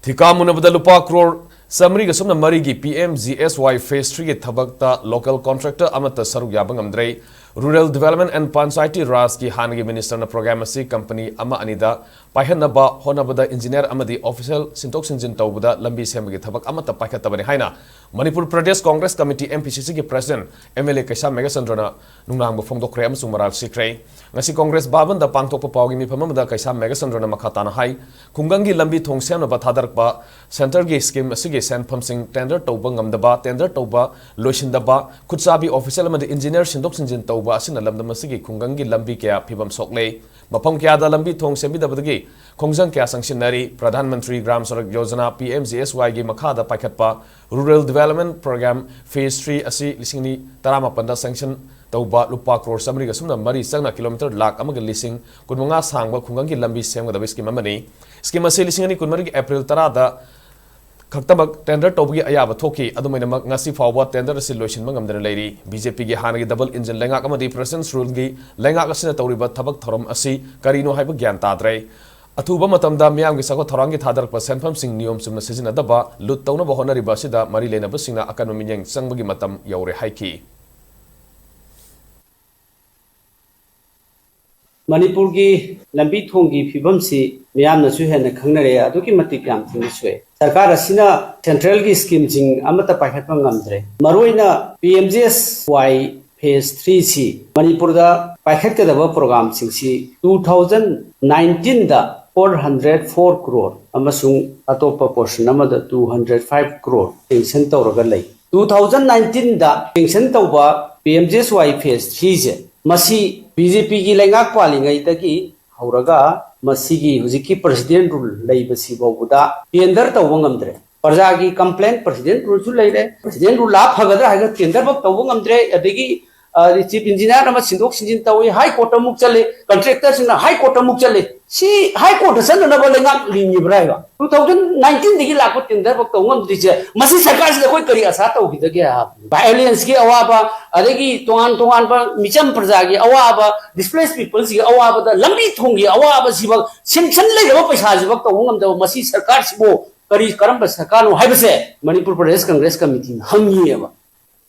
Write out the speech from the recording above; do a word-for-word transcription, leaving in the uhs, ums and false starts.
ꯊꯤꯀꯥ ꯃꯨꯟꯅꯕꯗ ꯂꯨꯄꯥ ꯀ꯭ꯔꯣꯔ ꯆꯥꯃꯔꯤꯒ ꯁꯨꯞꯅ ꯃꯔꯤꯒꯤ P M G S Y Phase Three ꯒꯤ ꯊꯕꯛꯇ local contractor ꯑꯃꯠꯇ ꯁꯔꯨꯛ ꯌꯥꯕ ꯉꯝꯗ꯭ꯔꯦ꯫ Rural Development and Panchayati Rajꯀꯤ ꯍꯥꯟꯅꯒꯤ ministerꯅ program ꯑꯁꯤ company ꯑꯃ ꯑꯅꯤꯗ ꯄꯥꯏꯍꯟꯅꯕ ꯍꯣꯠꯅꯕꯗ engineer ꯑꯃꯗꯤ official ꯁꯤꯟꯗꯣꯛ ꯁꯤꯟꯖꯤꯟ ꯇꯧꯕꯗ ꯂꯝꯕꯤ ꯁꯦꯝꯕꯒꯤ ꯊꯕꯛ ꯑꯃꯠꯇ ꯄꯥꯏꯈꯠꯇꯕꯅꯤ ꯍꯥꯏꯅ Manipur Pradesh Congress committee, M P C C ꯒꯤ president, M L A ꯀꯩꯁꯥꯝ ꯃꯦꯘꯆꯟꯗ꯭ꯔꯅ ꯅꯨꯡꯅꯥꯡꯕ ꯐꯣꯡꯗꯣꯛꯈ꯭ꯔꯦ ꯑꯃꯁꯨꯡ ꯃꯔꯥꯜ ꯁꯤꯈ꯭ꯔꯦ꯫ ꯉꯁꯤ ꯀꯣꯡꯒ꯭ꯔꯦꯁ ꯚꯕꯟꯗ ꯄꯥꯡꯊꯣꯛꯄ ꯄꯥꯎꯒꯤ ꯃꯤꯐꯝ ꯑꯃꯗ ꯀꯩꯁꯥꯝ ꯃꯦꯘꯆꯟꯗ꯭ꯔꯅ ꯃꯈꯥ ꯇꯥꯅ ꯍꯥꯏ, ꯈꯨꯡꯒꯪꯒꯤ ꯂꯝꯕꯤ ꯊꯣꯡ ꯁꯦꯝꯅꯕ ꯊꯥꯗꯔꯛꯄ centreꯒꯤ scheme ꯑꯁꯤꯒꯤ ꯁꯦꯟꯐꯝꯁꯤꯡ tender ꯇꯧꯕ ꯉꯝꯗꯕ, tender ꯇꯧꯕ ꯂꯣꯏꯁꯤꯟꯗꯕ, ꯈꯨꯠꯁꯥꯕꯤ official ꯑꯃꯗꯤ engineer ꯁꯤꯟꯗꯣꯛ ꯁꯤꯟꯖꯤꯟ ꯇꯧꯕ ꯑꯁꯤꯅ ꯂꯝꯗꯝ ꯑꯁꯤꯒꯤ ꯈꯨꯡꯒꯪꯒꯤ ꯂꯝꯕꯤ ꯀꯌꯥ ꯐꯤꯕꯝ ꯁꯣꯛꯂꯦ꯫ ꯃꯐꯝ ꯀꯌꯥꯗ ꯂꯝꯕꯤ ꯊꯣꯡ ꯁꯦꯝꯕꯤꯗꯕꯗꯒꯤ ꯈꯣꯡꯖꯪ ꯀꯌꯥ ꯆꯪꯁꯤꯟꯅꯔꯤ꯫ Pradhan Mantri Gram Sadak Yojana, P M G S Yꯒꯤ ꯃꯈꯥꯗ ꯄꯥꯏꯈꯠꯄ Rural Development Programme Phase Three ꯑꯁꯤ ꯂꯤꯁꯤꯡ ꯑꯅꯤ ꯇꯔꯥꯃꯥꯄꯟꯗ sanction ꯇꯧꯕ ꯂꯨꯄꯥ ꯀ꯭ꯔꯣꯔ ꯆꯥꯃꯔꯤꯒ ꯁꯨꯞꯅ ꯃꯔꯤ ꯆꯪꯅ kilometre ꯂꯥꯈ ꯑꯃꯒ ꯂꯤꯁꯤꯡ ꯀꯨꯟꯃꯉꯥ ꯁꯥꯡꯕ ꯈꯨꯡꯒꯪꯒꯤ ꯂꯝꯕꯤ ꯁꯦꯝꯒꯗꯕ scheme ꯑꯃꯅꯤ꯫ Scheme ꯑꯁꯤ ꯂꯤꯁꯤꯡ ꯑꯅꯤ ꯀꯨꯟꯃꯔꯤꯒꯤ April ꯇꯔꯥꯗ ꯈꯛꯇꯃꯛ tender ꯇꯧꯕꯒꯤ ꯑꯌꯥꯕ ꯊꯣꯛꯈꯤ꯫ ꯑꯗꯨꯝ ꯑꯣꯏꯅꯃꯛ, ꯉꯁꯤ ꯐꯥꯎꯕ tender ꯑꯁꯤ ꯂꯣꯏꯁꯤꯟꯕ ꯉꯝꯗꯅ ꯂꯩꯔꯤ꯫ B J Pꯒꯤ ꯍꯥꯟꯅꯒꯤ double engine ꯂꯩꯉꯥꯛ ꯑꯃꯗꯤ President's Ruleꯒꯤ ꯂꯩꯉꯥꯛ ꯑꯁꯤꯅ ꯇꯧꯔꯤꯕ ꯊꯕꯛ ꯊꯧꯔꯝ ꯑꯁꯤ ꯀꯔꯤꯅꯣ ꯍꯥꯏꯕ ꯒ꯭ꯌꯥꯟ ꯇꯥꯗ꯭ꯔꯦ꯫ ꯑꯊꯨꯕ ꯃꯇꯝꯗ ꯃꯤꯌꯥꯝꯒꯤ ꯆꯥꯎꯈꯠ ꯊꯧꯔꯥꯡꯒꯤ ꯊꯥꯗꯔꯛꯄ ꯁꯦꯟꯐꯝꯁꯤꯡ ꯅꯤꯌꯣꯝ ꯆꯨꯝꯅ ꯁꯤꯖꯤꯟꯅꯗꯕ, ꯂꯨꯠ ꯇꯧꯅꯕ ꯍꯣꯠꯅꯔꯤꯕ ꯑꯁꯤꯗ ꯃꯔꯤ ꯂꯩꯅꯕꯁꯤꯡꯅ ꯑꯀꯟꯕ ꯃꯤꯠꯌꯦꯡ ꯆꯪꯕꯒꯤ ꯃꯇꯝ ꯌꯧꯔꯦ ꯍꯥꯏꯈꯤ꯫ ꯃꯅꯤꯄꯨꯔꯒꯤ ꯂꯝꯕꯤ ꯊꯣꯡꯒꯤ ꯐꯤꯕꯝꯁꯤ ꯃꯤꯌꯥꯝꯅꯁꯨ ꯍꯦꯟꯅ ꯈꯪꯅꯔꯦ, ꯑꯗꯨꯛꯀꯤ ꯃꯇꯤꯛ ꯌꯥꯝ ꯊꯤꯅ ꯁꯣꯛꯑꯦ꯫ ꯁꯔꯀꯥꯔ ꯑꯁꯤꯅ centralꯒꯤ schemeꯁꯤꯡ ꯑꯃꯠꯇ ꯄꯥꯏꯈꯠꯄ ꯉꯝꯗ꯭ꯔꯦ꯫ ꯃꯔꯨꯑꯣꯏꯅ P M G S Y Phase Threeꯁꯤ ꯃꯅꯤꯄꯨꯔꯗ ꯄꯥꯏꯈꯠꯀꯗꯕ programmeꯁꯤꯡꯁꯤ two thousand nineteenꯗ four hundred four crore ꯑꯃꯁꯨꯡ ꯑꯇꯣꯞꯄ portion ꯑꯃꯗ two hundred five crore sanction ꯇꯧꯔꯒ ꯂꯩ꯫ Two thousand nineteenꯗ sanction ꯇꯧꯕ P M G S Y Phase Threeꯁꯦ, ꯃꯁꯤ B J Pꯒꯤ ꯂꯩꯉꯥꯛ ꯄꯥꯜꯂꯤꯉꯩꯗꯒꯤ ꯍꯧꯔꯒ ꯃꯁꯤꯒꯤ ꯍꯧꯖꯤꯛꯀꯤ President's Rule ꯂꯩꯕꯁꯤ ꯐꯥꯎꯕꯗ tender ꯇꯧꯕ ꯉꯝꯗ꯭ꯔꯦ꯫ ꯄ꯭ꯔꯖꯥꯒꯤ complaint, President's Ruleꯁꯨ ꯂꯩꯔꯦ, President's Rule ꯂꯥꯛꯑ ꯐꯒꯗ꯭ꯔꯥ ꯍꯥꯏꯔꯒ tender ꯐꯥꯎ ꯇꯧꯕ ꯉꯝꯗ꯭ꯔꯦ꯫ ꯑꯗꯒꯤ, ꯑ, chief engineer ꯑꯃ ꯁꯤꯟꯗꯣꯛ ꯁꯤꯟꯖꯤꯟ ꯇꯧꯏ, High Court ꯑꯃꯨꯛ ꯆꯠꯂꯤ, contractorꯁꯤꯡꯅ High Court ꯑꯃꯨꯛ ꯆꯠꯂꯤ꯫ ꯁꯤ High Courtꯇ ꯆꯠꯅꯅꯕ ꯂꯩꯉꯥꯛ ꯂꯤꯡꯉꯤꯕ꯭ꯔꯥ ꯍꯥꯏꯕ? Two thousand nineteenꯗꯒꯤ ꯂꯥꯛꯄ tender ꯐꯥꯎ ꯇꯧ ꯉꯝꯗ꯭ꯔꯤꯁꯦ, ꯃꯁꯤ ꯁꯔꯀꯥꯔꯁꯤꯗ ꯑꯩꯈꯣꯏ ꯀꯔꯤ ꯑꯁꯥ ꯇꯧꯈꯤꯗꯒꯦ ꯍꯥꯏꯕ? Violenceꯀꯤ ꯑꯋꯥꯕ, ꯑꯗꯒꯤ ꯇꯣꯉꯥꯟ ꯇꯣꯉꯥꯟꯕ ꯃꯤꯆꯝ ꯄ꯭ꯔꯖꯥꯒꯤ ꯑꯋꯥꯕ, displaced peopleꯁꯤꯒꯤ ꯑꯋꯥꯕꯗ ꯂꯝꯕꯤ ꯊꯣꯡꯒꯤ ꯑꯋꯥꯕꯁꯤꯐꯥꯎ, sanction ꯂꯩꯔꯕ ꯄꯩꯁꯥꯁꯤꯐꯥꯎ ꯇꯧꯕ ꯉꯝꯗꯕ ꯃꯁꯤ ꯁꯔꯀꯥꯔꯁꯤꯕꯨ ꯀꯔꯤ, ꯀꯔꯝꯕ ꯁꯔꯀꯥꯔꯅꯣ ꯍꯥꯏꯕꯁꯦ ꯃꯅꯤꯄꯨꯔ ꯄ꯭ꯔꯗꯦꯁ ꯀꯪꯒ꯭ꯔꯦꯁ ꯀꯃꯤꯇꯤꯅ ꯍꯪꯉꯤꯑꯕ꯫